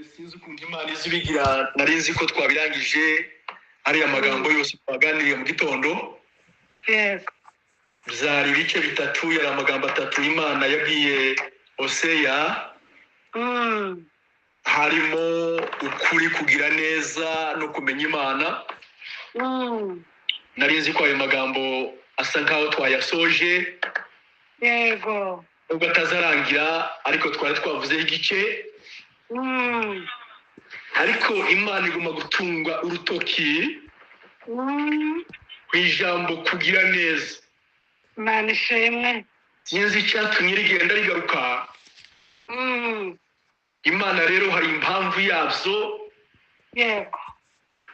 Sinzi ukuntu Imana izi ibigira, nari nzi ko twabirangije ariya magambo yose twaganiriye mu gitondo. Yego. Byari ibice bitatu, yari amagambo atatu Imana yabwiye Hoseya. Harimo ukuri, kugira neza no kumenya Imana. Nari nzi ko ayo magambo asa nkaho twayasoje. Yego. Nubwo atazarangira, ariko twari twavuzeho igice. Ariko Imana iguma gutunga urutoki ku ijambo kugira neza. Imana ishimwe. Sinzi icyatumye rigenda rigaruka. Imana rero hari impamvu yabyo. Yego.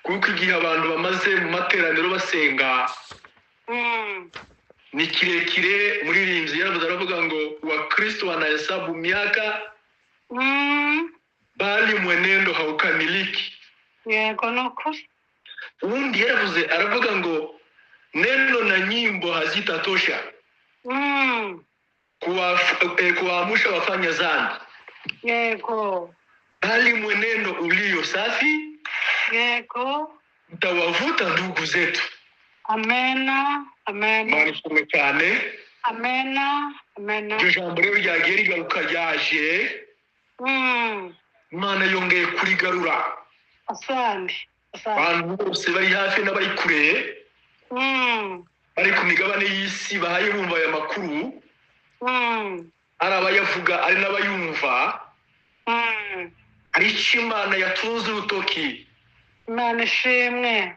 Kuko igihe abantu bamaze mu materaniro basenga ni kirekire. Umuririmbyi yaravuze, aravuga ngo "Wakristo wanahesabu miaka, bali mwenendo haukamiliki." Yego, ni ukuri. Uwundi yaravuze, aravuga ngo "Neno na nyimbo hazitatosha kuwaamsha wafanya dhambi, bali mwenendo ulio safi utawavuta ndugu zetu." Amena, amena. Imana ishimwe cyane. Amena, amena. Iryo jambo rero ryagiye rigaruka, ryaje, Imana yongeye kurigarura. Asante, asante. Abantu bose bari hafi n'abari kure, bari ku migabane y'isi, bahaye bumva aya makuru, ari abayavuga, ari n'abayumva, hari icyo Imana yatunze urutoki. Imana ishimwe.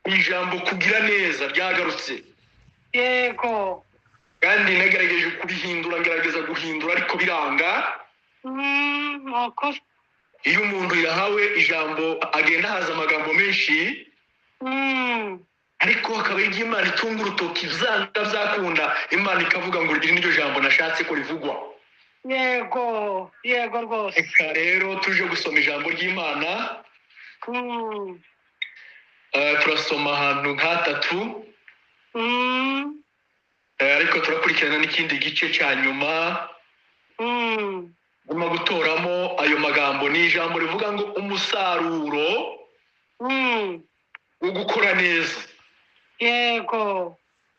Ijambo kugira neza ryagarutse. Yego. Kandi nagerageje kubihindura, ngerageza guhindura, ariko biranga. Ni ukuri. Iyo umuntu yahawe ijambo, agenda haza amagambo menshi, ariko hakaba igihe Imana itunga urutoki, byanga byakunda Imana ikavuga ngo "Iri niryo jambo nashatse ko rivugwa." Yego, yego rwose. Reka rero tuje gusoma ijambo ry'Imana. Turasoma ahantu nk'hatatu, ariko turakurikirana n'ikindi gice cya nyuma. Guma gutoramo ayo magambo, ni ijambo rivuga ngo umusaruro wo gukora neza. Yego.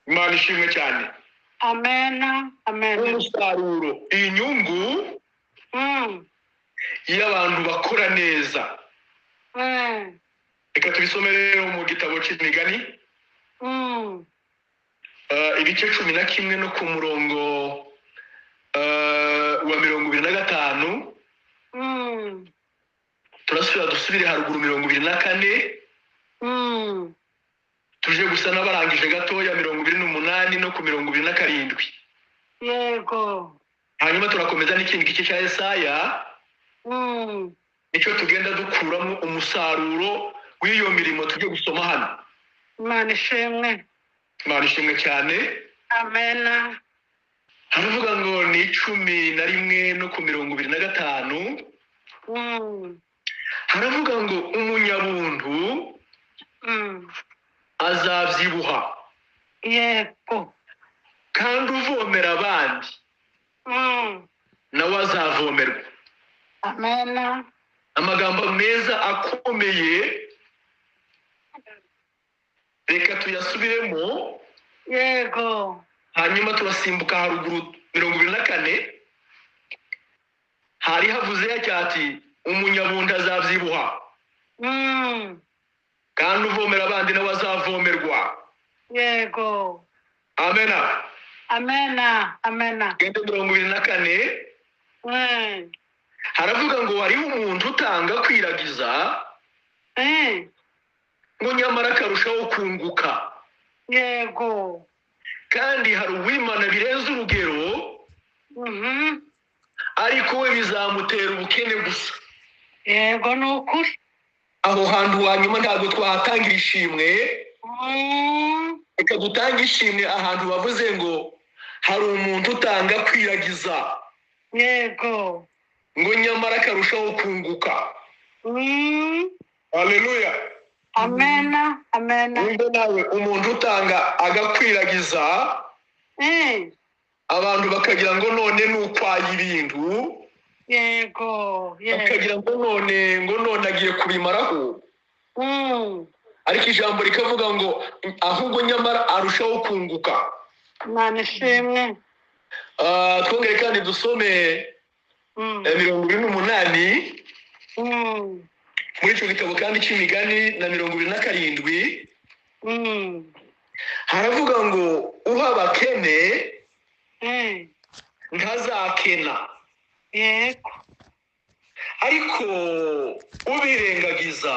Imana ishimwe cyane. Amena, amena. Umusaruro, inyungu iyo abantu bakora neza. Reka tubisome rero mu gitabo cy'Imigani, ibice 11 no ku murongo wa 25. Turasubira dusubire haruguru 24, tuje gusa n'abarangije gatoya 28 no ku 27. Yego. Hanyuma turakomeza n'ikindi gice cya Yesaya, nicyo tugenda dukuramo umusaruro w'iyo mirimo tujye gusoma hano. Imana ishimwe. Imana ishimwe cyane. Amena. Haravuga ngo ni 11 no ku 25. Haravuga ngo umunyabuntu azabyibuha, kandi uvomera abandi nawe azavomerwa. Amena. Amagambo meza akomeye, reka tuyasubiremo. Yego. Hanyuma turasimbuka haruguru 24, hari havuze ati umunyabuntu azabyibuha, kandi uvomera abandi nawe azavomerwa. Yego. Amena. Amena, amena. Gende 24. Haravuga ngo hariho umuntu utanga kwiragiza, ngo nyamara akarushaho kunguka. Yego. Kandi hari uwimana birenze urugero, ariko we bizamutera ubukene gusa. Yego, ni ukuri. Aho hantu hanyuma ntabwo twahatangira ishimwe. Reka dutange ishimwe ahantu bavuze ngo hari umuntu utanga kwiragiza, Yego. ngo nyamara akarushaho kunguka. Haleluya. Amena, amena. Wumve nawe, umuntu utanga agakwiragiza, abantu bakagira ngo none ni ukwaya ibintu. Yego, yego. Akagira ngo none agiye kubimaraho. Ariko ijambo rikavuga ngo ahubwo nyamara arushaho kunguka. Imana ishimwe. Twongere kandi dusome 28 muri icyo gitabo kandi cy'imigani na 27. Haravuga ngo uha abakene ntazakena. Yego. Ariko ubirengagiza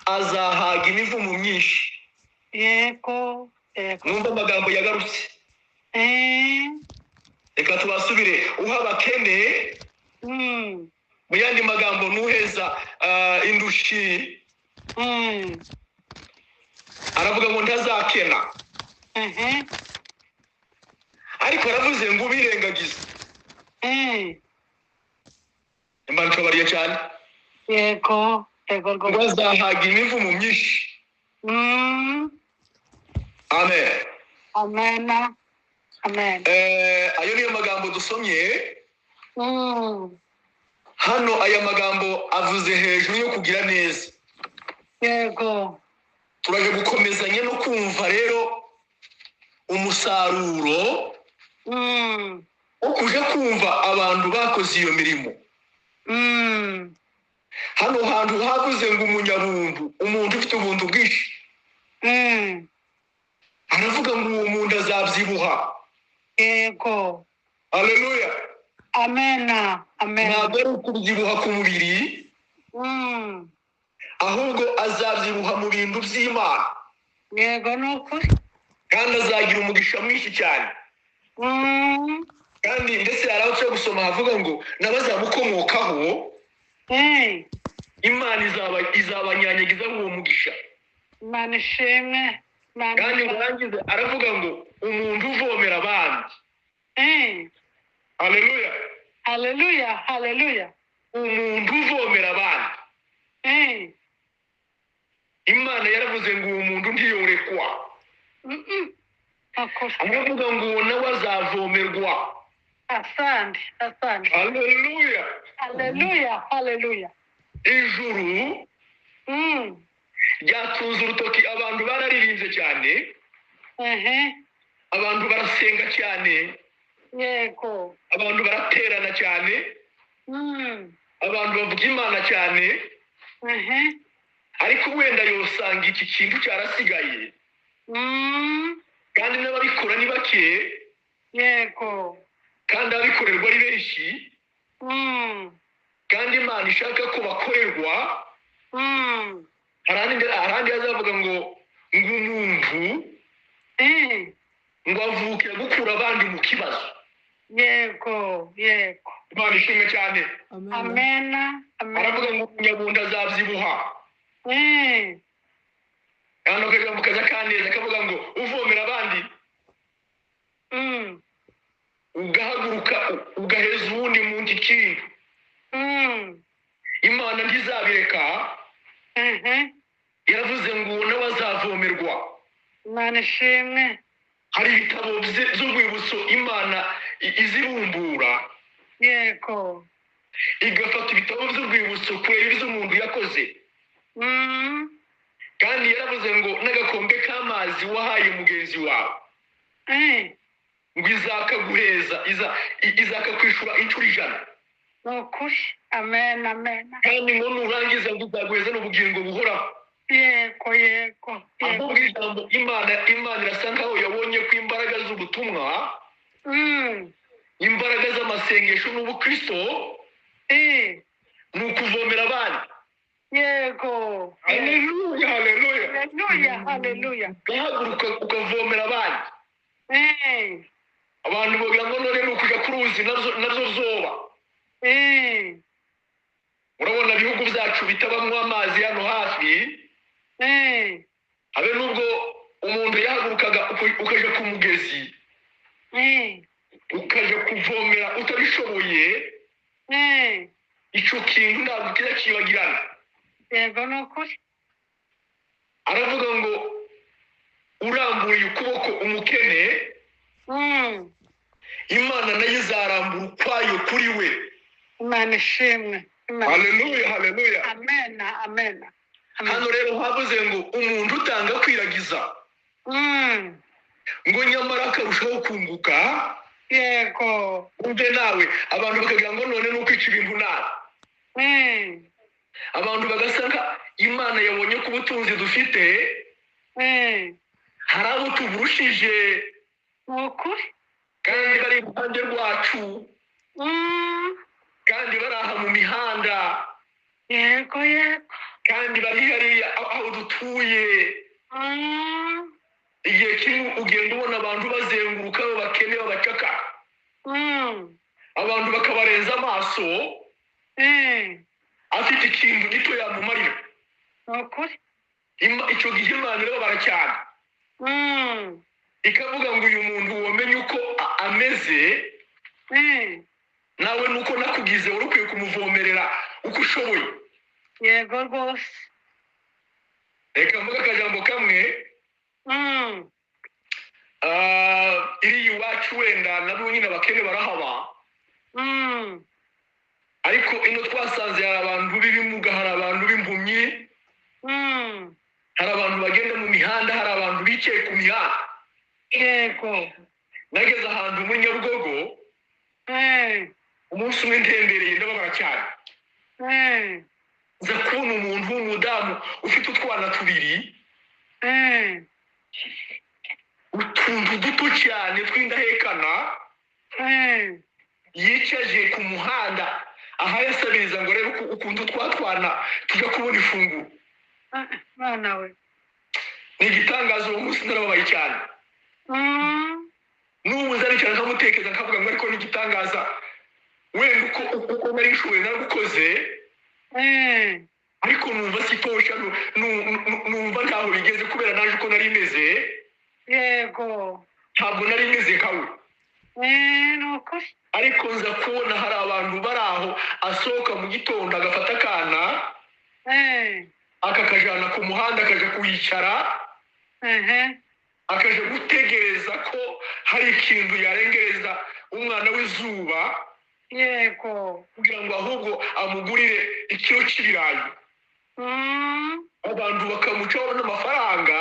azahaga imivumo myinshi. Yego, yego. Mwumva amagambo yagarutse. Reka tubasubire. Uha abakene, mu yandi magambo nuheza indushi, aravuga ngo ntazakena. Ariko aravuze ngo ubirengagize. Imana ikabariye cyane. Yego, yego rwose. Ngo azahaga imivumo myinshi. Amen. Amen. Amen. Ayo niyo magambo dusomye. Hano aya magambo avuze hejuru yo kugira neza. Yego. Turaje gukomezanya no kumva rero umusaruro wo kuja kumva abantu bakoze iyo mirimo. Hano hantu havuze ngo umunyabuntu, umuntu ufite ubuntu bwinshi. Aravuga ngo uwo muntu azabyibuha. Yego. Haleluya. Amen. Amen. Ntabwo ari ukubyibuha ku mubiri, ahubwo azabyibuha mu bintu by'Imana. Yego, ni ukuri. Kandi azagira umugisha mwinshi cyane. Kandi ndetse hari aho tujya gusoma havuga ngo n'abazamukomokaho Imana izabanyanyagiza uwo mugisha. Imana ishimwe. Kandi ngo aravuga ngo umuntu uvomera abandi. Haleluya. Haleluya, haleluya. Umuntu uvomera abandi. Imana yaravuze ngo uwo muntu ntiyorekwa. Aravuga ngo uwo nawe azavomerwa. Asante, asante. Haleluya. Haleluya, haleluya. Ijuru ryatunze urutoki, abantu bararirimbye cyane. Abantu barasenga cyane. Yego. Abantu baraterana cyane. Abantu bavuga Imana cyane. Ariko wenda yosanga iki kintu cyarasigaye. Kandi n'ababikora ni bake. Yego. Kandi ababikorerwa ari benshi. Kandi Imana ishaka ko bakorerwa. Harandi azavuga ngo umuntu ngo avukira gukura abandi mu kibazo. Yego, yego. Imana ishimwe cyane. Amen. Amen. Aravuga ngo umunyabuntu azabyibuha. Hano akajambo kaza kaneza kavuga ngo uvomera abandi, ugahaguruka ugaheza uwundi muntu ikintu. Imana ntizabireka. Yaravuze ngo uwo nawe azavomerwa. Imana ishimwe. Hari ibitabo by'urwibutso Imana izibumbura. Yego. Igafata ibitabo by'urwibutso kureba ibyo umuntu yakoze. Kandi yaravuze ngo n'agakombe k'amazi wahaye mugenzi wawe, ngo izakaguheza, izakakwishura inshuro 100. Ni ukuri. Amen, amen. Kandi ngo nurangiza ngo izaguheza n'ubugingo buhoraho. Yego, yego. Ahubwo ijambo Imana irasa nkaho yabonye ko imbaraga z'ubutumwa, imbaraga z'amasengesho n'ubukristo, ni ukuvomera abandi. Yego. Haleluya, haleluya. Haleluya, haleluya. Ugahaguruka ukavomera abandi. Abantu bagira ngo none ni ukuja ku ruzi nazo zoba. Urabona ibihugu byacu bitabamwo amazi hano hafi. Habe nubwo umuntu yahagurukaga ukaja ku mugezi, ukaja kuvomera utabishoboye, icyo kintu ntabwo kiza kibagirana. Yego, ni ukuri. Aravuga ngo urambuye ukuboko umukene, Imana nayo izarambura ukwayo kuri we. Imana ishimwe. Haleluya, haleluya. Amen, amen. Hano rero havuze ngo umuntu utanga kwiragiza ngo nyamara akarushaho kunguka. Yego. Umve nawe, abantu bakagira ngo none ni ukwica ibintu nabi. Abantu bagasanga Imana yabonye ko ubutunzi dufite hari abo tuburushije kandi bari iruhande rwacu, kandi bari aha mu mihanda. Yego, yego. Kandi bari hariya aho dutuye. Igihe kimwe ugenda ubona abantu bazenguruka b'abakene b'abacaka, abantu bakabarenza amaso, afite ikintu gito yamumarira. Icyo gihe Imana irababara cyane, ikavuga ngo uyu muntu wamenye uko ameze, nawe nuko nakugize wari ukwiye kumuvomerera uko ushoboye. Yego rwose. Reka mvuge akajambo kamwe. Iri iwacu wenda nabo nyine abakene barahaba, ariko ino twasanze hari abantu b'ibimuga, hari abantu b'impumyi, hari abantu bagenda mu mihanda, hari abantu bicaye ku mihanda. Yego. Nageze ahantu muri Nyabugogo umunsi umwe ntembereye ndababara cyane. Nza kubona umuntu w'umudamu ufite utwana tubiri, utuntu duto cyane tw'indahekana, yicaje ku muhanda aho yasabiriza ngo arebe ukuntu twatwana tujya kubona ifunguro. Ni igitangaza, uwo munsi narababaye cyane. N'ubu nzaricara nkamutekereza nkavuga ngo ariko ni igitangaza, wenda uko nari nshoboye naragukoze, ariko numva sitosha, numva ntaho bigeze kubera naje uko nari meze. Yego. Ntabwo nari meze nkawe. Ariko nza kubona hari abantu bari aho, asohoka mu gitondo agafata akana akakajana ku muhanda, akaja kuyicara, akaja gutegereza ko hari ikintu yarengereza umwana w'izuba. Yego. Kugira ngo ahubwo amugurire ikiro cy'ibirayi. Abantu bakamucaho n'amafaranga,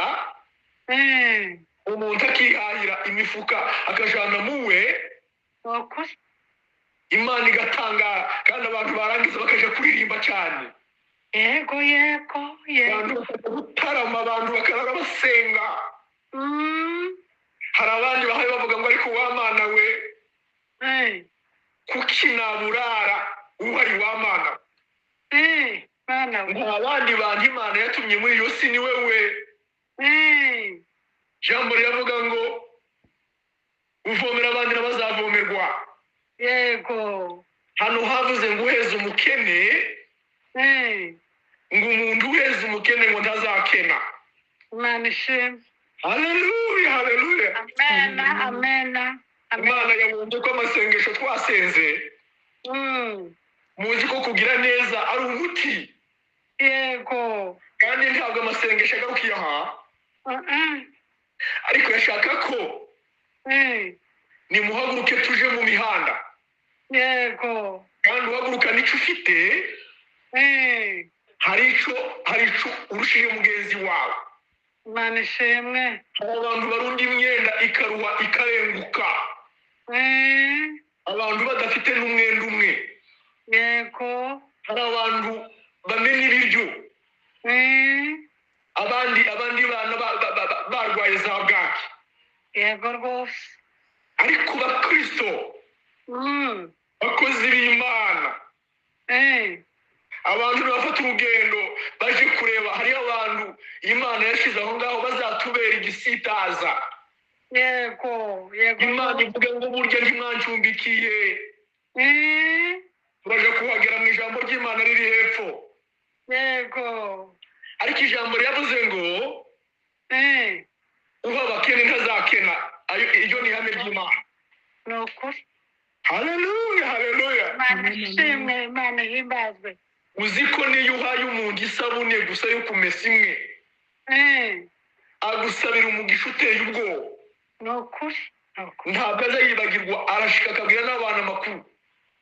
umuntu akihahira imifuka akajana muwe. Imana igatangara, kandi abantu barangiza bakaja kuririmba cyane. Yego, yego, yego. Abantu bakaja gutarama, abantu bakarara basenga. Hari abandi bahaye bavuga ngo ariko wa Mana we, kuki naburara uhari wa Mana? Nta bandi bantu Imana yatumye muri iyo si ni wewe. Jambo riravuga ngo uvomera abandi n'abazavomerwa. Yego. Hano havuze ngo uheze umukene, ngo umuntu uheze umukene ngo ntazakena. Imana ishimwe. Haleluya, haleluya. Amen, amen. Imana yabonye ko amasengesho twasenze, muzi ko kugira neza ari umuti. Yego. Kandi ntabwo amasengesho agarukiye aha, ariko yashaka ko nimuhaguruke tuje mu mihanda. Yego. Kandi uhaguruka n'icyo ufite, hari icyo urushije mugenzi wawe. Imana ishimwe. Hari abantu barunda imyenda ikaruha ikarenguka, abantu badafite n'umwenda umwe. Yego. Hari abantu bamena ibiryo, abandi bana barwaye za bwaki. Yego rwose. Ariko bakristo, bakozi b'Imana, abantu bafata urugendo baje kureba, hari abantu Imana yashize aho ngaho bazatubera igisitaza. Yego, yego. Imana ivuga ngo burya ntimwancumbikiye. Turaje kuhagera mu ijambo ry'Imana riri hepfo. Yego. Ariko ijambo ryavuze ngo uha abakene ntazakena. Iryo ni ihame ry'Imana. Ni ukuri. Haleluya, haleluya. Imana ishimwe, Imana ihimbazwe. Uzi ko niyo uhaye umuntu isabune gusa yo kumesa imwe, agusabira umugisha uteye ubwoba. Ni ukuri. Ntabwo aza yibagirwa, arashika akabwira n'abantu amakuru.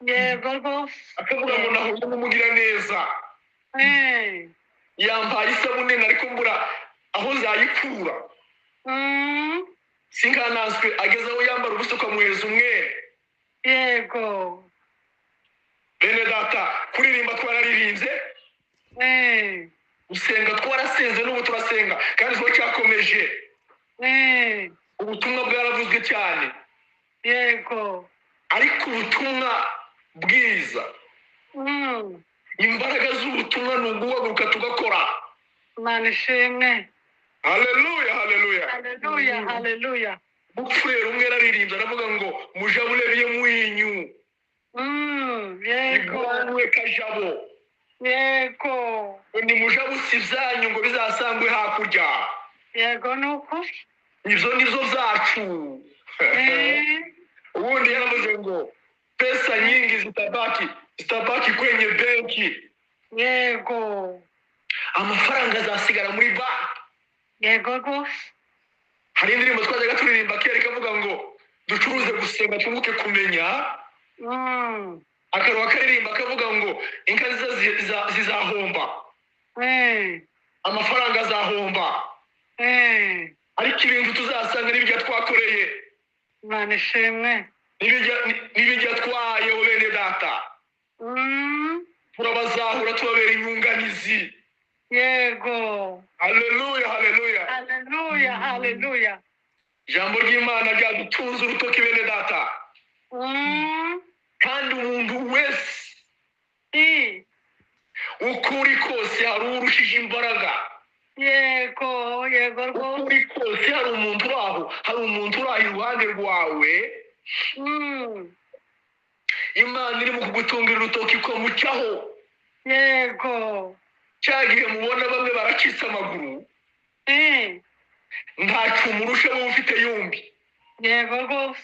Yego rwose. Akavuga ngo nahuye n'umugiraneza, yampaye isabune ariko mbura aho nzayikura. Sinkanaswe ageze aho yambara ubusa ukamuhereza umwere. Yego. Bene data, kuririmba twararirimbye, gusenga twarasenze, n'ubu turasenga kandi turacyakomeje. Ubutumwa bwaravuzwe cyane. Yego. Ariko ubutumwa bwiza, imbaraga z'ubutumwa ni uguhaguruka tugakora. Imana ishimwe. Haleluya, haleluya, haleluya, haleluya. Gupfurera umwe yararirimbye aravuga ngo mujabure mwinyu. Yego. Igwanwe kajabo. Yego. Ni mujabusi byanyu ngo bizasangwe hakurya. Yego nuko. Izo nizo zacu. Ubundi yaravuze ngo pesa nyingi zitabaki kwenye benki. Yego. Amafaranga azasigara muri banki. Yego rwose. Hari indirimbo twajyaga turirimba kera ikavuga ngo ducuruze gusenga twunguke kumenya. Akaruha karirimba akavuga ngo inka zizahomba, amafaranga azahomba, ariko ibintu tuzasanga n'ibyo twakoreye. Imana ishimwe. N'ibijya twaye bene data. Turabazahura tubabera inyunganizi. Yego. Haleluya, haleluya, haleluya, haleluya. Ijambo ry'Imana ryadutunze urutoki bene data. Kandi umuntu wese ukuri kose hari urushije imbaraga. Yego, yego rwose. Ukuri kose hari umuntu uraho, hari umuntu uraho iruhande rwawe. Imana irimo kugutungira urutoki ikamucaho. Yego. Cya gihe mubona bamwe baracitse amaguru, ntacyo umurusha wowe ufite yombi. Yego rwose.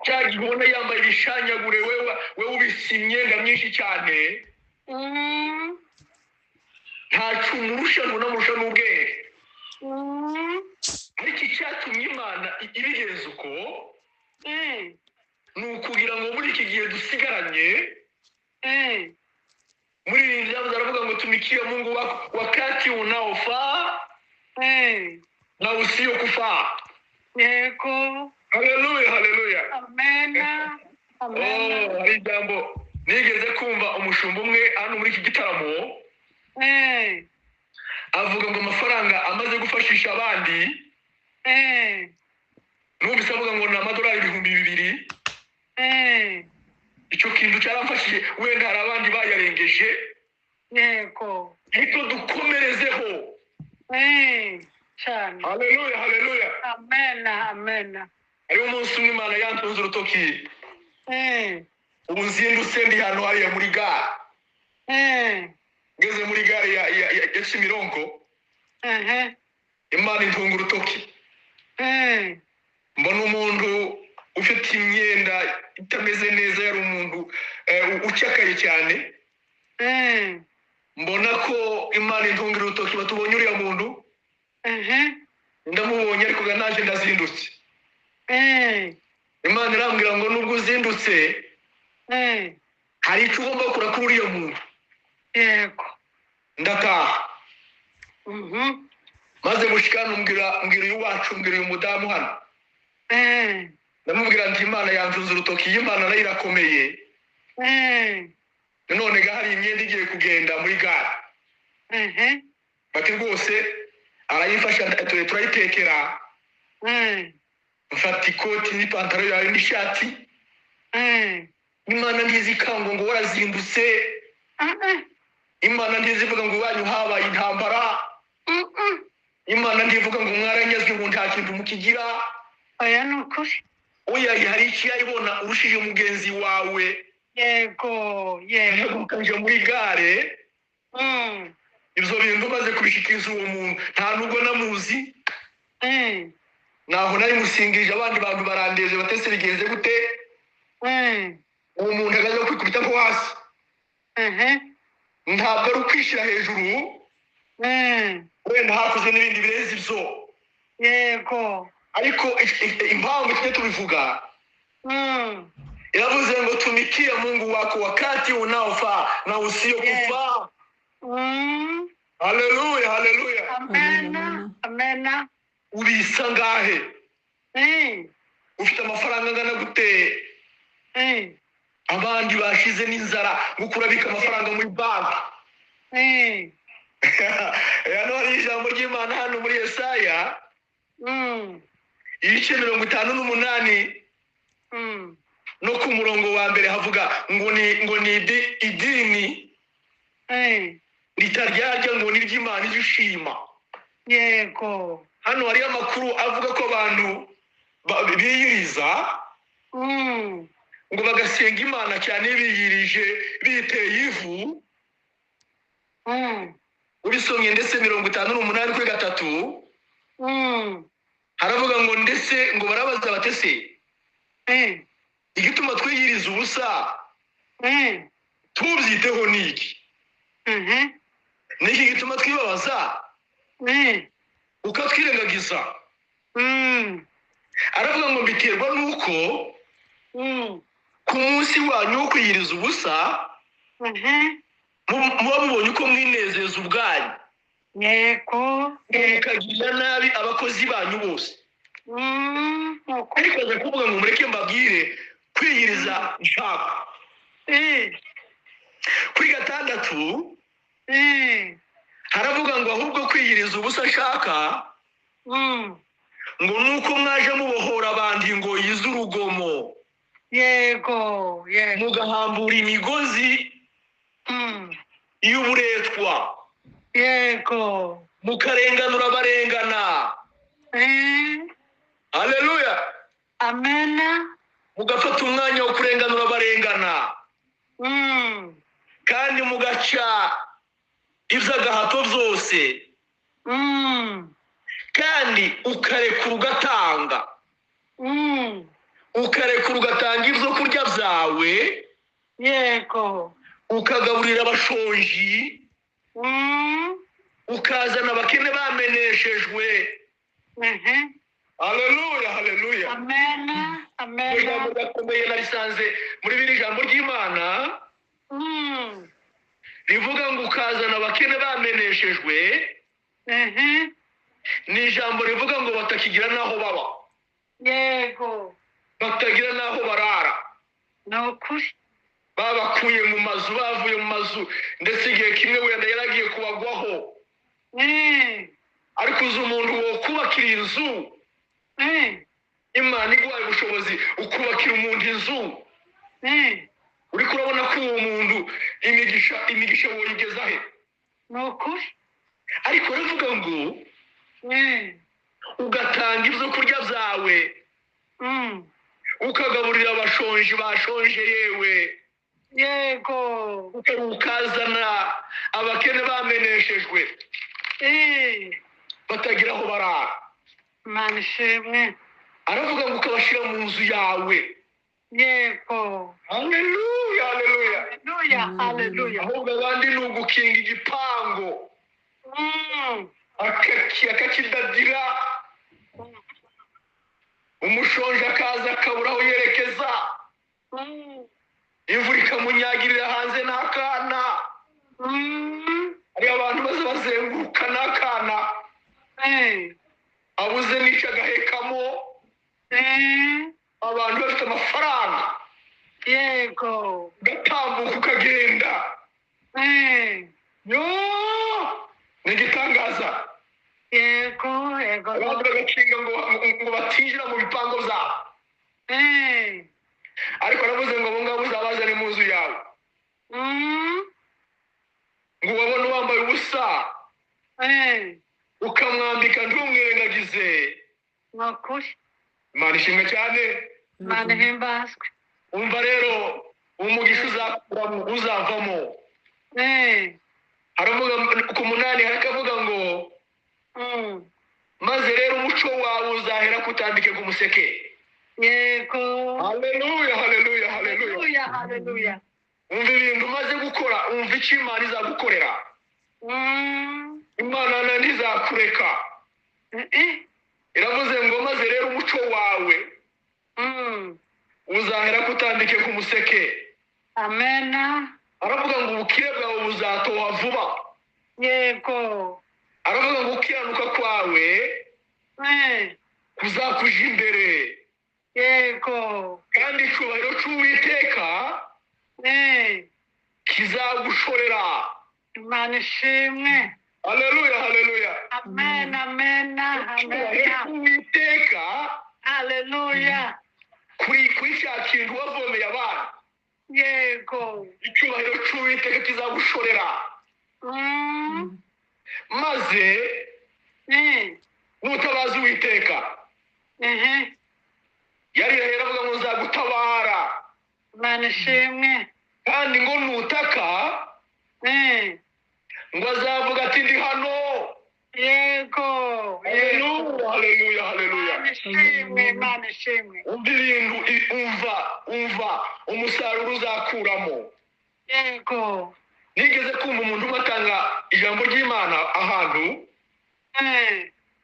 Cya gihe ubona yambaye ibishanyagure, wewe ubise imyenda myinshi cyane, ntacyo umurusha, ntunamurusha n'ubwenge. Ariko icyatumye Imana ibigenza uko ni ukugira ngo muri iki gihe dusigaranye, muri ibi byavuze aravuga ngo tumikie Mungu wako wakati unaofaa na usiokufaa. Yego. Haleluya, haleluya. Amena. Amena. Hari ijambo nigeze kumva umushumba umwe hano muri iki gitaramo avuga ngo amafaranga amaze gufashisha abandi, numvise avuga ngo ni amadolari 2000. Icyo kintu cyaramfashije, wenda hari abandi bayarengeje. Yego. Ariko dukomerezeho. Cyane. Haleluya, haleluya. Amena, amena. Hariho umunsi umwe Imana yantunze urutoki. Ubu nzindutse ndi hano hariya muri gare. Ngeze muri gare ya Kimironko, Imana intunga urutoki. Mbona umuntu ufite imyenda itameze neza, yari umuntu ucakaye cyane. Mbona ko Imana intunga urutoki, batubonye uriya muntu. Ndamubonye ariko naje ndazindutse. Imana irambwira ngo nubwo uzindutse, hari icyo ugomba gukora kuri uriya muntu. Yego. Ndataha. Maze gushika hano mbwira uyu wacu, mbwira uyu mudamu hano. Ndamubwira nti Imana yantunze urutoki, iyi Imana nayo irakomeye. None ga hari imyenda igiye kugenda muri gare. Bati rwose arayifasha, turayitekera. Mfata ikoti n'ipantaro yawe n'ishati. Imana ntizikango ngo warazindutse. Imana ntizivuga ngo iwanyu habaye intambara. Imana ntivuga ngo mwaranyazwe ngo nta kintu mukigira. Oya ni ukuri. Oya, hari ikiyayibona urushije mugenzi wawe. Yego, yego. Ukanje muri gare. Ibyo bintu maze kubishikiriza uwo muntu, nta nubwo namuzi. Naho nari musingije, abandi bantu barandeze batese bigenze gute. Uwo muntu agaza kwikubita nko hasi. Ntabwo ari ukwishyira hejuru, wenda hakozwe n'ibindi birenze ibyo. Yego. Ariko impamvu tujye tubivuga, iravuze ngo tumikia Mungu wako wakati unaofaa na usiokufaa. Haleluya, haleluya. Amena, amena. Ubisa ngahe? Ufite amafaranga angana gute? Abandi bashize n'inzara ngo kurabika amafaranga muri banki. Hano hari ijambo ry'Imana hano muri Yesaya ibice 58 no ku murongo wa mbere havuga ngo ni idini ritaryarya, ngo ni iry'Imana ijishima. Yego. Hano hari amakuru avuga ko abantu biyiriza ngo bagasenga Imana cyane biyirije biteye ivu. Ubisomye ndetse 58 kuri 3 haravuga ngo ndetse ngo barabaza batese igituma twiyiriza ubusa tubyiteho niki? Niki gituma twibabaza ukatwirengagiza? Aravuga ngo mbiterwa nuko ku munsi wanyu wo kwiyiriza ubusa muba mubonye uko mwinezeza ubwanyu. Yego. Mukagirira nabi abakozi banyu bose. Ariko aza kuvuga ngo mureke mbabwire kwiyiriza nshaka. Kuri 6 haravuga ngo ahubwo kwiyiriza ubusa nshaka ngo nuko mwaje mubohora abandi ngo yizurugomo. Yego, yego. Mugahambura imigozi y'uburetwa. Yego. Mukarenganura abarengana. Haleluya. Amena. Mugafata umwanya wo kurenganura abarengana. Kandi mugaca iby'agahato byose. Kandi ukarekura ugatanga. Ukarekura ugatanga ibyo kurya byawe. Yego. Ukagaburira abashonji. Ukazana abakene bameneshejwe. Haleluya, haleluya. Amena, amena. Ijambo rikomeye narisanze muri biri jambo ry'Imana rivuga ngo ukazana abakene bameneshejwe. Ni ijambo rivuga ngo batakigira naho baba. Yego. Batagira naho barara. Nukuri. Babakuye mu mazu, bavuye mu mazu, ndetse igihe kimwe wenda yaragiye kubagwaho. Ariko uzi umuntu wo kubakira inzu, Imana iguhaye ubushobozi ukubakira umuntu inzu, uri kurabona ko uwo muntu imigisha woyigeza he? Nukuri. Ariko uravuga ngo ugatanga ibyo kurya byawe, ukagaburira abashonji bashonje yewe. Yego. Ukazana abakene bameneshejwe. Batagira aho barara. Imana ishimwe. Aravuga ngo ukabashira mu nzu yawe. Yego. Haleluya, haleluya. Haleluya, haleluya. Ahubwo abandi ni ugukinga igipango. Akakidadira. Umushonje akaza akabura aho yerekeza. Imvura ikamunyagirira hanze n'akana. Hari abantu baza bazenguruka n'akana. Abuze n'icyo agahekamo. Abantu bafite amafaranga. Yego. Ugatambuka ukagenda. Yo! Ni igitangaza. Yego, yego. Abantu bagakinga ngo batinjira mu bipango byabo. Ariko aravuze ngo abo ngabo uzabazane mu nzu yawe. Ngo ubabone wambaye ubusa. Ukamwambika ntumwirengagize. Nukuri. Imana ishimwe cyane. Imana ihimbazwe. Umva rero umugisha uzavamo. Haravuga ku 8 harakavuga ngo maze rero umuco wawe uzahera kutambike ku museke. Yego. Haleluya, haleluya, haleluya. Haleluya. Umva ibintu umaze gukora, umva icyo Imana izagukorera. Imana ntizakureka. Iravuze ngo maze rero umuco wawe uzahera kutambike ku museke. Amena. Aravuga ngo ubukire bwawe buzatoha vuba. Yego. Aravuga ngo gukiranuka kwawe kuzakuja imbere. Yego. Kandi icyubahiro cy'Uwiteka kizagushorera. Imana ishimwe. Haleluya, haleluya. Amen, amen, Icyubahiro amen. cy'Uwiteka Haleluya. kuri cya kintu wavomeye abana. Yego. Icyubahiro cy'Uwiteka kizagushorera. Maze nutabaza Uwiteka, yarirahiye aravuga ngo nzagutabara. Imana ishimwe. Kandi ngo nutaka, ngo azavuga ati ndi hano. Yego. Haleluya, haleluya, haleluya. Imana ishimwe, Imana ishimwe. Umva ibintu, umva umusaruro uzakuramo. Yego. Nigeze kumva umuntu umwe atanga ijambo ry'Imana ahantu,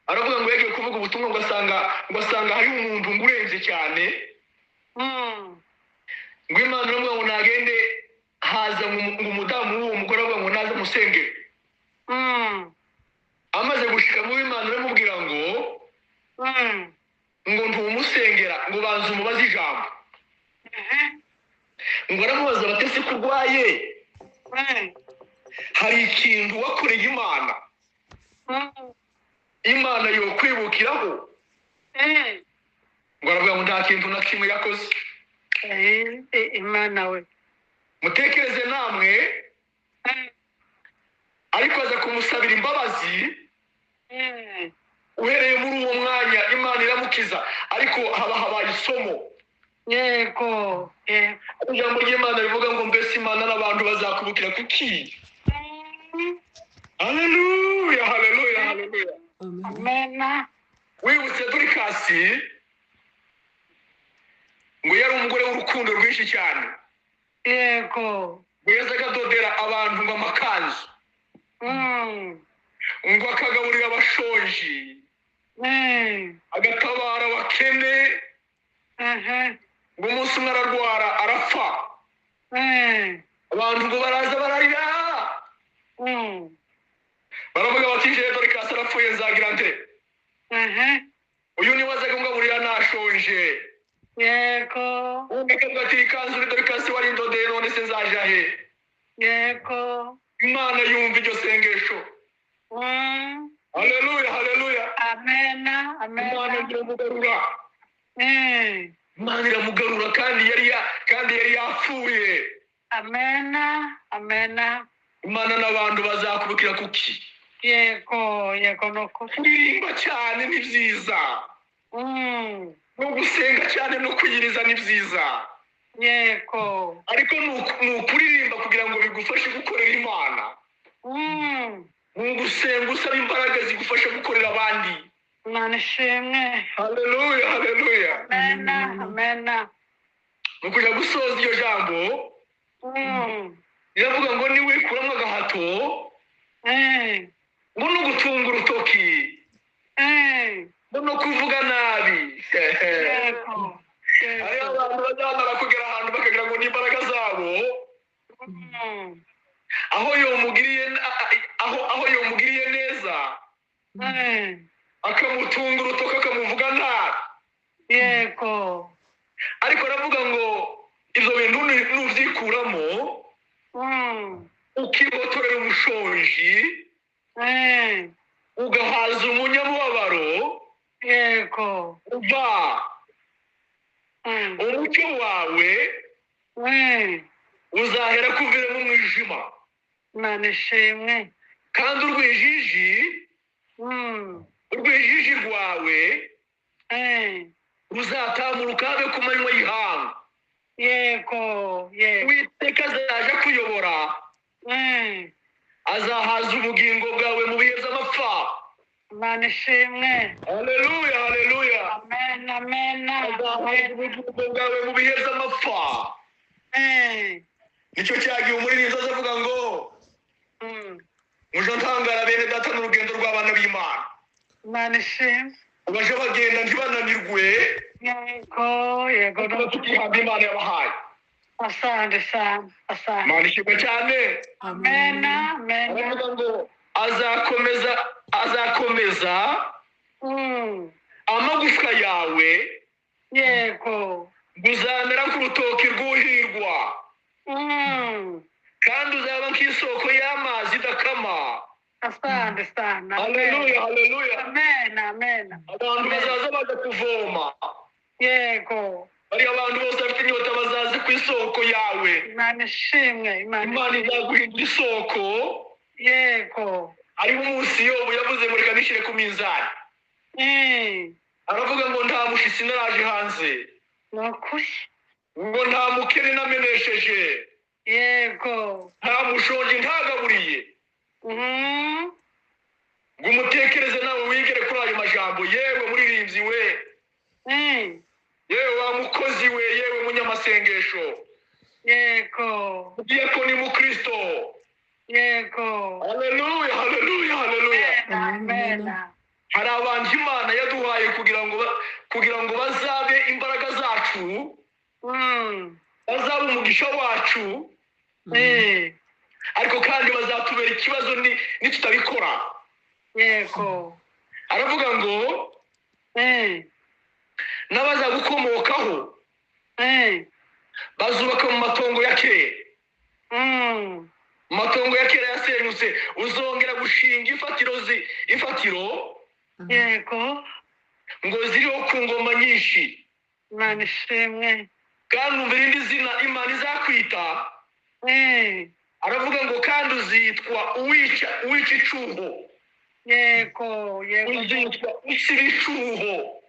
aravuga ngo yagiye kuvuga ubutumwa ngo asanga hari umuntu ngo urenze cyane. Ngo Imana iravuga ngo nagende, haza ngo umudamu w'uwo mugore avuga ngo naze musenge. Amaze gushika mu Imana iramubwira ngo ngo ntumusengera, ngo banze umubaze ijambo. Ngo aramubaza bati ese ko urwaye, hari ikintu wakoreye Imana, Imana yokwibukiraho? Ngo aravuga ngo nta kintu na kimwe yakoze. Imana we. Mutekereze namwe. Ariko aza kumusabira imbabazi. Uhereye muri uwo mwanya Imana iramukiza, ariko haba habaye isomo. Yego. Ijambo ry'Imana rivuga ngo mbese Imana n'abantu bazakubukira kuki? Haleluya, haleluya, haleluya. Amen. Wibutse Dorikasi ngo yari umugore w'urukundo rwinshi cyane. Yego. Ngo yazaga adodera abantu ngo amakanzu, ngo akagaburira abashonji, agatabara abakene. Ngo umunsi umwe ararwara arapfa. Abantu ngo baraza bararira, baravuga bati je Dorikasi arapfuye nzagira nte? Uyu ni wazaga ngaburira nashonje. Yego. Undi akavuga ati ikanzu ni Dorikasi wari indodeye, none se nzaja he? Yego. Imana yumva iryo sengesho. Haleluya, haleluya. Amen, amen. Imana iramugarura. Imana iramugarura, kandi yari yapfuye. Amen, amen. Imana n'abantu bazakubukira kuki? Yego, yego nuko. Kuririmba cyane ni byiza. No gusenga cyane no kwiyiriza ni byiza. Yego. Ariko ni ukuririmba kugira ngo bigufashe gukorera Imana. Ni ugusenga usaba imbaraga zigufasha gukorera abandi. Imana ishimwe. Haleluya, haleluya. Amen, amen. Mu kujya gusoza iryo jambo, riravuga ngo niwikuramo agahato, ngo no gutunga urutoki, ngo no kuvuga nabi. Yego. Hariho abantu bazamara kugera ahantu bakagira ngo ni imbaraga zabo. Aho yomugiriye neza, akamutunga urutoki akamuvuga nabi. Yego. Ariko aravuga ngo ibyo bintu nubyikuramo, ukihotorera umushonji, ugahaza umunyamubabaro, Yego. uva umucyo wawe uzahera kuviramo umwijima. Imana ishimwe. Kandi urwijiji rwawe ruzatamuruka habe ku manywa y'ihangu. Yego, yego. Uwiteka azaje kuyobora, azahaza ubugingo bwawe mu bihe by'amapfa. Imana ishimwe. Haleluya, haleluya. Amen, amen. Azahaza ubugingo bwawe mu bihe by'amapfa. Nicyo cyagiye umuririmbyi azavuga ngo muje ntangara bene data n'urugendo rw'abana b'Imana. Imana ishimwe. Baje bagenda ntibananirwe. Yego, yego. Tuba tukihamba Imana yabahaye. Asante sana, asante. Imana ishimwe cyane. Amena, amena. Aravuga ngo azakomeza amagufwa yawe. Yego. Uzamera nk'urutoki rwuhirwa. Kandi uzaba nk'isoko y'amazi idakama. Asante sana. Haleluya, haleluya. Amen, amen. Abantu bazaza baza kuvoma. Yego. Bariya abantu bose bafite inyota bazaze ku isoko yawe. Imana ishimwe, Imana Imana izaguhindura isoko. Yego. Hariho umunsi Yobu yavuze ngo reka nishyire ku minzani. Aravuga ngo nta mushitsi naraje hanze. Ni ukuri. Ngo nta mukene namenesheje. Yego. Nta mushonji ntagaburiye. Ngo umutekereze nawe wigere kuri ayo majambo, yewe muririmbyi we. Yewe wa mukozi we, yewe munyamasengesho. Yego. Diyakoni mukristo. Yego. Haleluya, haleluya, haleluya. Amen. Hari abantu Imana yaduhaye kugira ngo bazabe imbaraga zacu, bazabe umugisha wacu, ariko kandi bazatubera ikibazo nitutabikora. Yego. Aravuga ngo n'abazagukomokaho bazubaka mu matongo ya kera. Mu matongo ya kera yasenyutse, uzongera gushinga imfatiro. Yego. Ngo ziriho ku ngoma nyinshi. Imana ishimwe. Kandi umva irindi zina Imana izakwita. Aravuga ngo kandi uzitwa uwica icuho. Yego, yego. Uzitwa usiba icuho.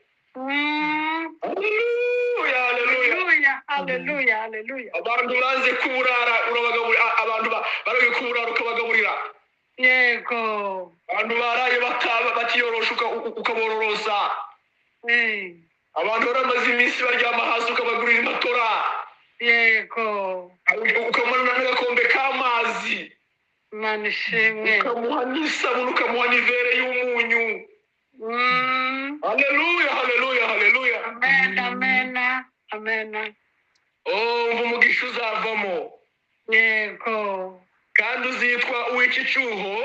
Haleluya, haleluya. Haleluya, haleluya. Abantu banze kuburara urabagaburira, abantu baraye kuburara ukabagaburira. Yego. Abantu baraye batiyorosha ukabororosa. Abantu baramaze iminsi baryama hasi ukabagurira imatora. Yego. Ukamuha n'agakombe k'amazi. Imana ishimwe. Ukamuha n'isabune, ukamuha n'ivere y'umunyu. Haleluya, haleluya, haleluya. Amen, amen, amen. Oh, umva umugisha uzavamo. Yego. Kandi uzitwa uwica icyuho.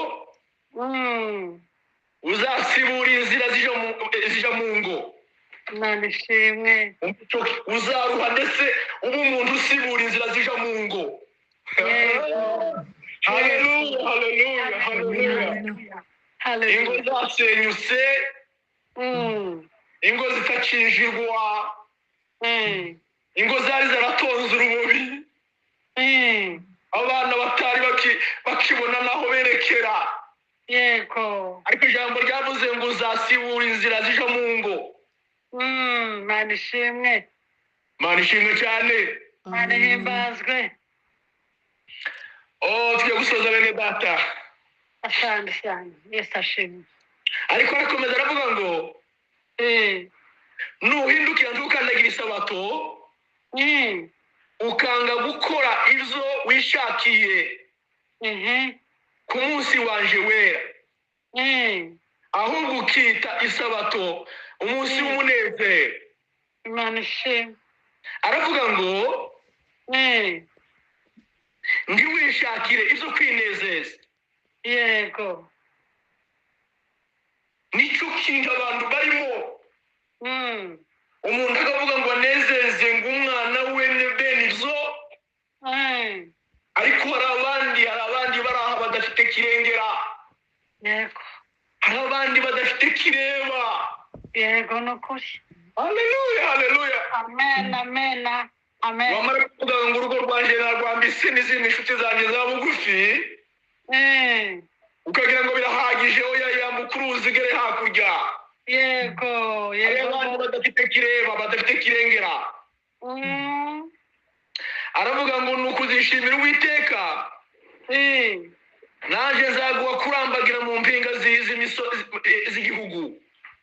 Uzasibura inzira zija mu ngo. Imana ishimwe. Uzaruha ndetse uba umuntu usibura inzira zija mu ngo. Haleluya, haleluya, haleluya. Ingo zasenyutse, ingo zitakinjirwa, ingo zari zaratonze urubobi, abana batari bakibona naho berekera. Yego. Ariko ijambo ryavuze ngo uzasibura inzira zija mu ngo. Imana ishimwe. Imana ishimwe cyane. Imana ihimbazwe. Oh, tugiye gusoza bene data. Asante cyane. Yesu ashimwe. Ariko arakomeza aravuga ngo nuhindukira ntukandagira isabato, ukanga gukora ibyo wishakiye ku munsi wanje wera, ahubwo ukita isabato umunsi w'umunezero. Imana ishimwe. Aravuga ngo ntiwishakire ibyo kwinezeza. Yego. Nicyo kintu abantu barimo. Umuntu akavuga ngo anezeze ngo umwana we ne bene ibyo, ariko hari abandi bari aha badafite kirengera. Yego. Hari abandi badafite kireba. Yego, ni ukuri. Haleluya, haleluya. Amen, amen, amen. Wamara kuvuga ngo urugo rwanjye narwambise n'izindi nshuti zanjye za bugufi, ukagira ngo birahagije, oya yambuka uruzi ugere hakurya. Yego, Hari yego. abandi badafite kireba, badafite kirengera. Aravuga ngo ni ukuzishimira Uwiteka, naje nzaguha kurambagira mu mpinga z'igihugu.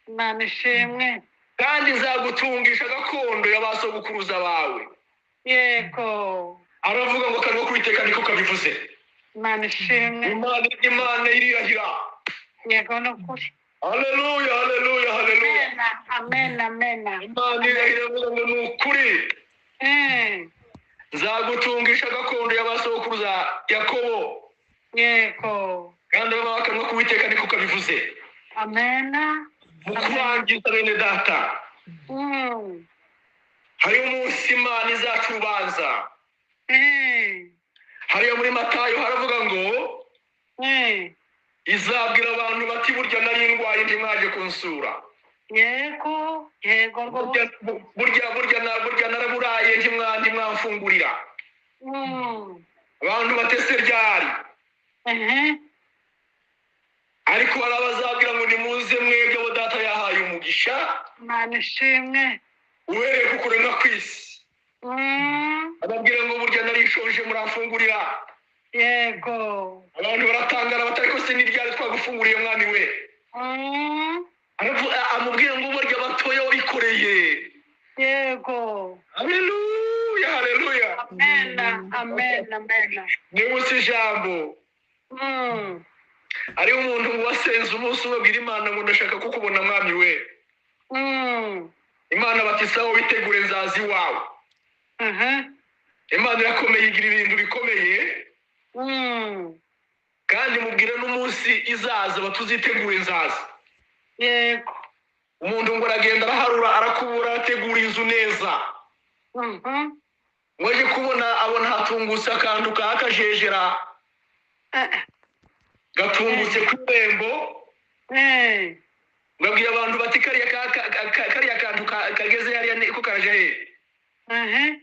Imana ishimwe. Kandi nzagutungisha gakondo y'abasogokuruza bawe. Yego. Aravuga ngo akanwa k'Uwiteka niko kabivuze. Imana ishimwe. Imana irirahira. Yego, ni ukuri. Haleluya, haleluya, haleluya. Amen, amen, amen. Imana iravuga ngo ni ukuri nzagutungisha gakondo y'abasokuruza Yakobo. Yego. Kandi abakanwa k'Uwiteka niko kabivuze. Amen. Mu kurangiza bene data, hariho umunsi Imana izaca urubanza. Hariya muri Matayo haravuga ngo izabwira abantu bati burya nari ndwaye ntimwaje kunsura. Yego, yego rwose. Burya naraburaye ntimwamfungurira. Abantu batese ryari. Ariko hari abazabwira ngo nimuze mwebwe abo data yahaye umugisha. Imana ishimwe. Uhereye ku kuremwa kw'isi. Ababwira ngo burya narishonje muramfungurira. Yego. Abantu baratangara batari ko se ni ryari twagufunguriye mwami we. Amubwira ngo burya batoya wikoreye. Yego. Haleluya, haleluya. Amen, amen, amen. Nibutse ijambo. Ari umuntu wasenze umunsi umwe abwira Imana ngo ndashaka kukubona mwami we. Imana bati sawa witegure nzaza iwawe. Imana irakomeye, igira ibintu bikomeye. Kandi mubwire n'umunsi izaza batuzitegure nzaza. Yego. Umuntu ngo aragenda araharura arakubura ategura inzu neza. Ngo aje kubona abona hatungutse akantu kakajejera. Gatungutse ku irembo. Ngabwiye abantu bati kariya kantu kageze hariya niko karaje he.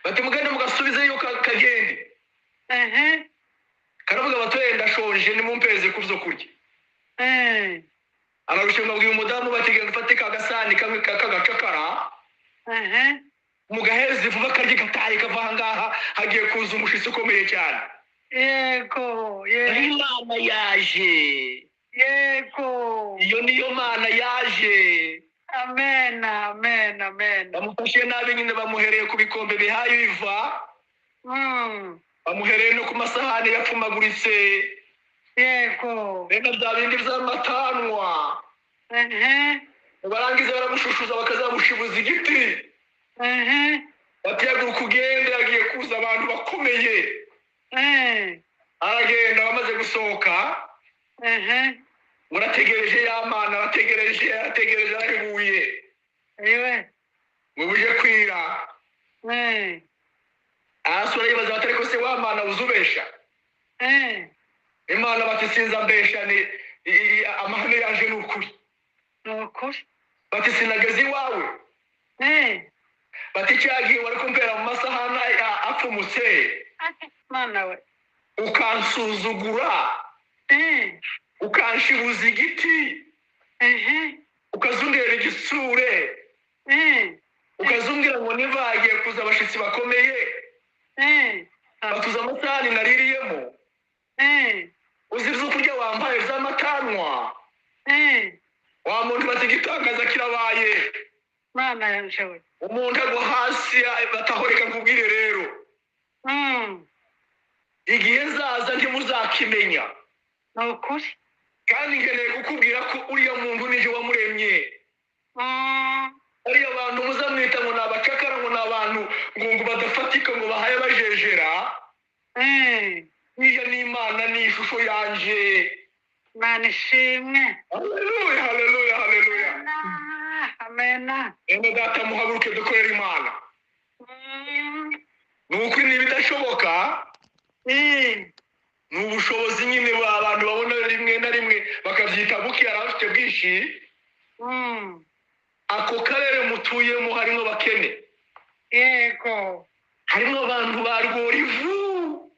Bati mugende mugasubizeyo kagende. Karavuga bati ndashonje nimumpeze ku byo kurya. Ararusha ngabwiye umudamu bati genda ufate ka gasani kamwe k'agacakara. Mugaheze vuba karye gataye kava aha ngaha hagiye kuza umushitsi ukomeye cyane. Yego, yego. Imana yaje. Yego. Iyo niyo Mana yaje. Amen, amen, amen. Bamufashe nabi nyine bamuhereye ku bikombe bihaye biva. Bamuhereye no ku masahani yapfumaguritse. Yego. Bene bya bindi by'amatanwa. Barangiza baramushushuza bakazamushibuza igiti. Bati haguruka ugende hagiye kuza abantu bakomeye. Aragenda bamaze gusohoka. Murategereje ya Mana, arategereje, arategereje, arahebuye. Ngo buje kwira. Arasura yibaza bati ariko se wa Mana uzubesha? Imana bati sinza mbesha, ni amahame yaje ni ukuri. Bati sinageze iwawe. Bati cyagiye wari kumpera mu masahani apfumutse. Mana we. Ukansuzugura. Ukanshibuza igiti. Ukazundera igitsure. Ukazumbwira ngo niba hagiye kuza abashitsi bakomeye. Batuza amasahani naririyemo. Uzi ibyo kurya wambaye by'amatanwa. Wa muntu bati igitangaza kirabaye. Mana yanje we. Umuntu agwa hasi batahoreka nkubwire rero. Igihe nzaza ntimuzakimenya. Nukuri. Kandi nkeneye kukubwira ko uriya muntu nije wamuremye. Ariya bantu muzamwita ngo ni abacakara, ngo ni abantu ngo badafatika, ngo bahaye bajejera. Niya ni Imana, ni ishusho yanje. Imana ishimwe. Haleluya, haleluya, haleluya. Amen. Ene data muhaguruke dukorere Imana. Ni ukuri n'ibidashoboka. Ni ubushobozi nyine abantu babona rimwe na rimwe bakabyita buke, yari afite bwinshi. Ako karere mutuyemo harimo abakene. Yego. Harimo abantu ba Rworivu.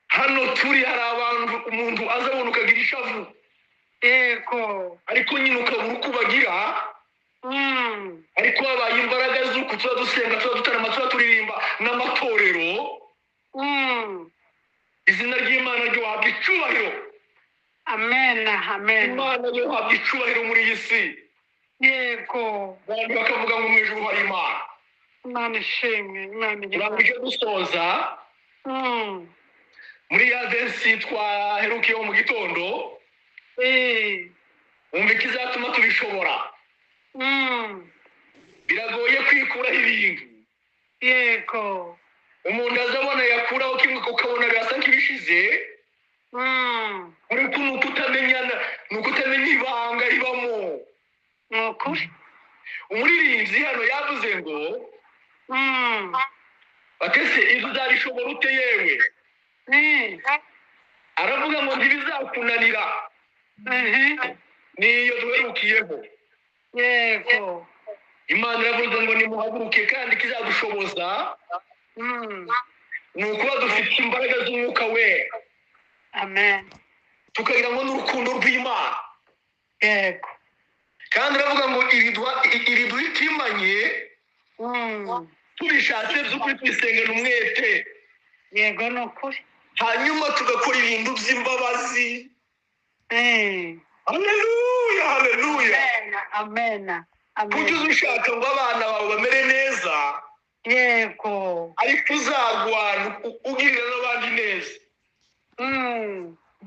Hano turi hari abantu umuntu aza abona ukagira ishavu. Yego. Ariko nyine ukabura uko ubagira. Ariko habaye imbaraga z'uko tuba dusenga, tuba dutarama, tuba turirimba n'amatorero. Izina ry'Imana ryohabwa icyubahiro. Amen, amen. Imana ryohabwa icyubahiro muri iyi si. Yego. Abantu bakavuga ngo mu ijuru hari Imana. Imana ishimwe, Imana ishimwe. Urangije gusoza. Muri ya versi twaherukiyeho mu gitondo. Wumva ikizatuma tubishobora. Biragoye kwikuraho ibintu. Yego. Umuntu azabona yakuraho kimwe ukabona birasa nk'ibishize. Ariko ni ukutamenya ibanga ribamo. Ni ukuri. Umuririmbyi hano yavuze ngo batese ibyo uzabishobora ute yewe? Aravuga ngo ntibizakunanira. Niyo duherukiyeho. Yego. Imana iravuze ngo nimuhaguruke, kandi kizadushoboza ni ukuba dufite imbaraga z'umwuka we. Amen. Tukagira ngo n'urukundo rw'Imana. Yego. Kandi iravuga ngo iriduha itimanye tubishatse by'ukuri twisengera umwete. Yego ni ukuri. Hanyuma tugakora ibintu by'imbabazi. Haleluya, haleluya. Amen. Amen. Kujya ushaka ngo abana bawe bamere neza. Yego. Ariko uzagwana ugirira n'abandi neza.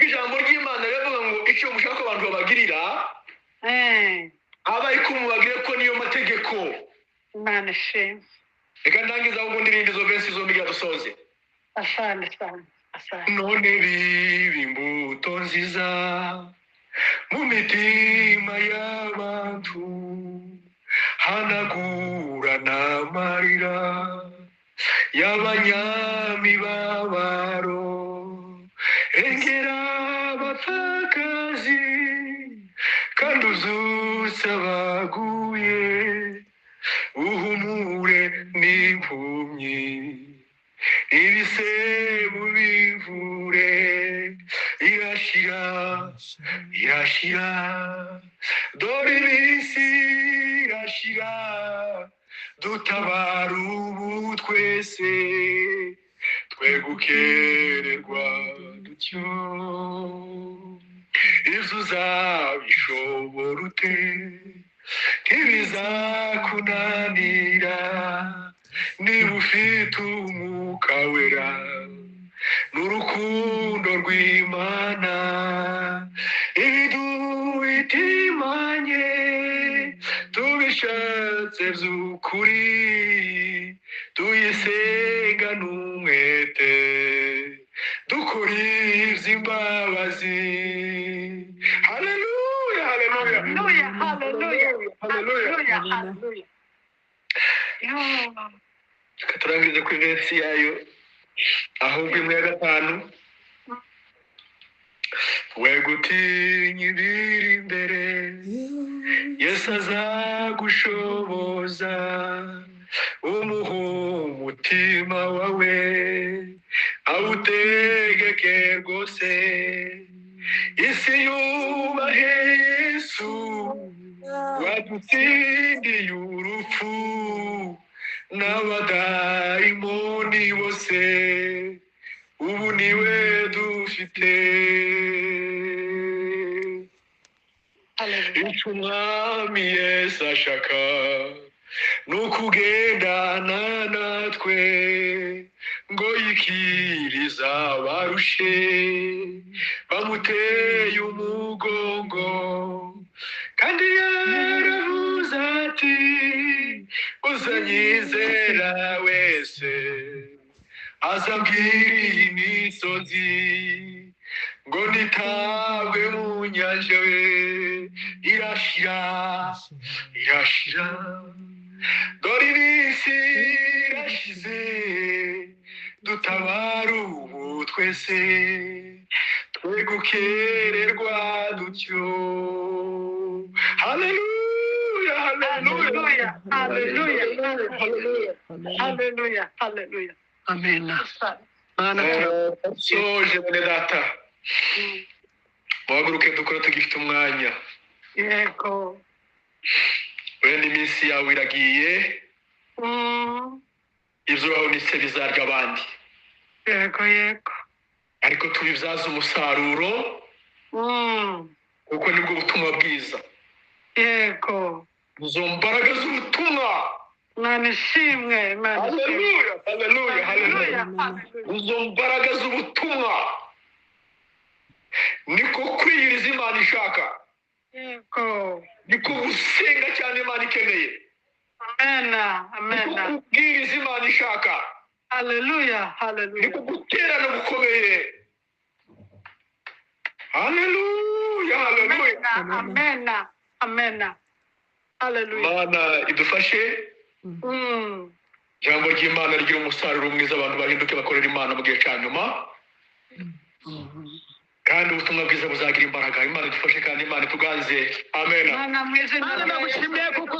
Ijambo ry'Imana riravuga ngo icyo mushaka abantu babagirira, aba ariko mubagire ko niyo mategeko. Imana ishimwe. Reka ndangiza ahubwo ndirimba izo versi zombi dusoze. Asante cyane. Asante. None biba imbuto nziza mu mitima y'abantu, hanagura n'amarira y'abanyamibabaro, rengera abapfakazi kandi uzutse abaguye, uhumure n'impumyi, ibisebu bivure, irashira, irashira, dore iminsi irashira, dutabara ubu twese, twe gukererwa dutyo. Ibyo uzabishobora ute? Ntibizakunanira, niba ufite umwuka wera n'urukundo rw'Imana, ibiduhitimanye tubishatse by'ukuri, tuyisenga n'umwete, dukora iby'imbabazi. Haleluya, haleluya, haleluya, haleluya, haleluya. Reka turangize kuri versi yayo, ahubwo imwe ya 5. We gutinya ibiri imbere, Yesu azagushoboza, umuha umutima wawe, awutegeke rwose. Isi yubahe Yesu, wadutsindiye urupfu, n'abadayimoni bose, ubu niwe dufite. Icyo umwami Yesu ashaka ni ukugendana natwe, ngo yikiriza abarushe bamuteye umugongo. Kandi yaravuze ati uzanyizera wese azabwira iyi misozi ngo nitabwe mu nyanja we, irashira, irashira, dore iminsi irashize, dutabara ubu twese, twe gukererwa dutyo. Haleluya, haleluya, haleluya, haleluya, haleluya, haleluya. Amen. Mana soje bene data, muhaguruke dukore tugifite umwanya. Yego. Wenda iminsi yawe iragiye, ibyo wahunitse bizarya abandi. Yego, yego. Ariko tubibyaze umusaruro, kuko nibwo butumwa bwiza. Yego. Izo mbaraga z'ubutumwa. Imana ishimwe, Imana ishimwe. Haleluya, haleluya, haleluya. Izo mbaraga z'ubutumwa. Niko kwiyiriza Imana ishaka. Yego. Niko gusenga cyane Imana ikeneye. Amena. Niko Amena. kubwiriza Imana ishaka. Haleluya. Haleluya. Niko guterana gukomeye. Haleluya, haleluya. Amena. Amena. Amena. Haleluya. Imana idufashe. Ijambo ry'Imana rigira umusaruro mwiza, abantu bahinduke bakorera Imana mu gihe cya nyuma, kandi ubutumwa bwiza buzagira imbaraga. Imana idufashe kandi Imana ituganze. Amen. Mana mu izina Mana, rya Yesu. ndagushimiye kuko